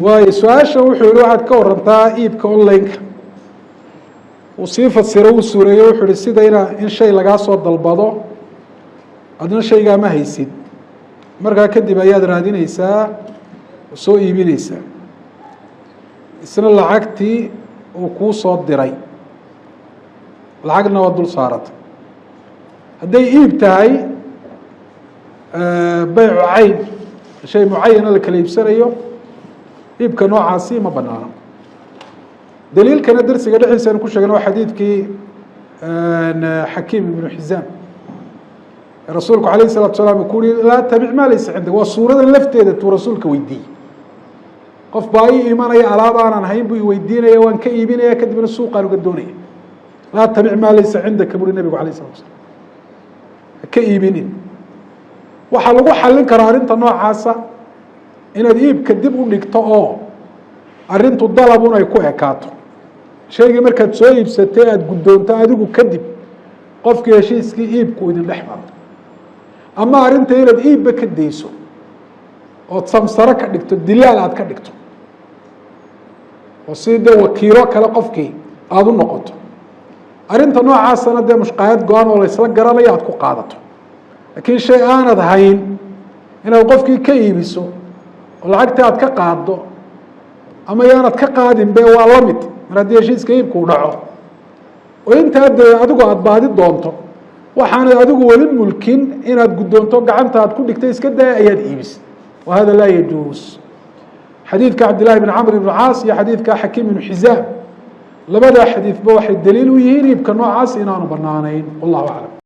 Waayo, su-aasha wuxuu yihi: waxaad ka warantaa iibka online-ka. Uu sii fasiro, uu suureeyo. Wuxuu ihi sida in shay lagaa soo dalbado, adna shaygaa ma haysid, markaa kadib ayaad raadineysaa oo soo iibineysaa, isna lacagtii uu kuu soo diray, lacagna waa dul saaratay. Hadday iib tahay baycu cayn, shay mucayana la kala iibsanayo, iibka noocaasi ma banaano. Daliilkana dersiga dhexdiisa aynu ku sheegna waa xadiidkii Xakiim ibnu Xizaam, rasuulku alayh الsalatu salaam ku uri: "Laa tabic maa laysa cindak." Waa suuradan lafteeda tuu rasuulka weydiiyey. Qof baa ii imanaya, alaab aanan hayn buu iweydiinaya, waan ka iibinaya, kadibna suuqaan uga doonaya. "Laa tabic maa laysa cindaka," buri nabigu alayh الsalatu slam, haka iibinin. Waxaa lagu xalin karaa arrinta noocaasa inaad iibka dib u dhigto oo arrintu dalabun ay ku ekaato. Shaygii markaad soo iibsatay, aada guddoonto adigu, kadib qofkii heshiiskii iibku idin dhex maro, ama arrinta inaad iibba ka dayso ood samsaro ka dhigto, dilaal aad ka dhigto, oo si dee wakiilo kale qofkii aada u noqoto. Arrinta noocaasana dee mushqaayad go-an oo laysla garanayo aad ku qaadato. Laakiin shay aanad hayn inaad qofkii ka iibiso oo lacagta aad ka qaaddo, ama yaanad ka qaadin be, waa lamid. Mar haddii heshiiska iibku u dhaco oo intaa dee adigu aada baadi doonto, waxaanad adigu weli mulkin inaad guddoonto, gacanta aad ku dhigtay iska daya, ayaad iibisay, wa hada laa yajuus. Xadiidka Cabdillahi bn Camr ibn Caas iyo xadiidka Xakiim ibnu Xizaam, labadaa xadiidba waxay daliil u yihiin iibka noocaas inaanu banaanayn. Wallahu aclam.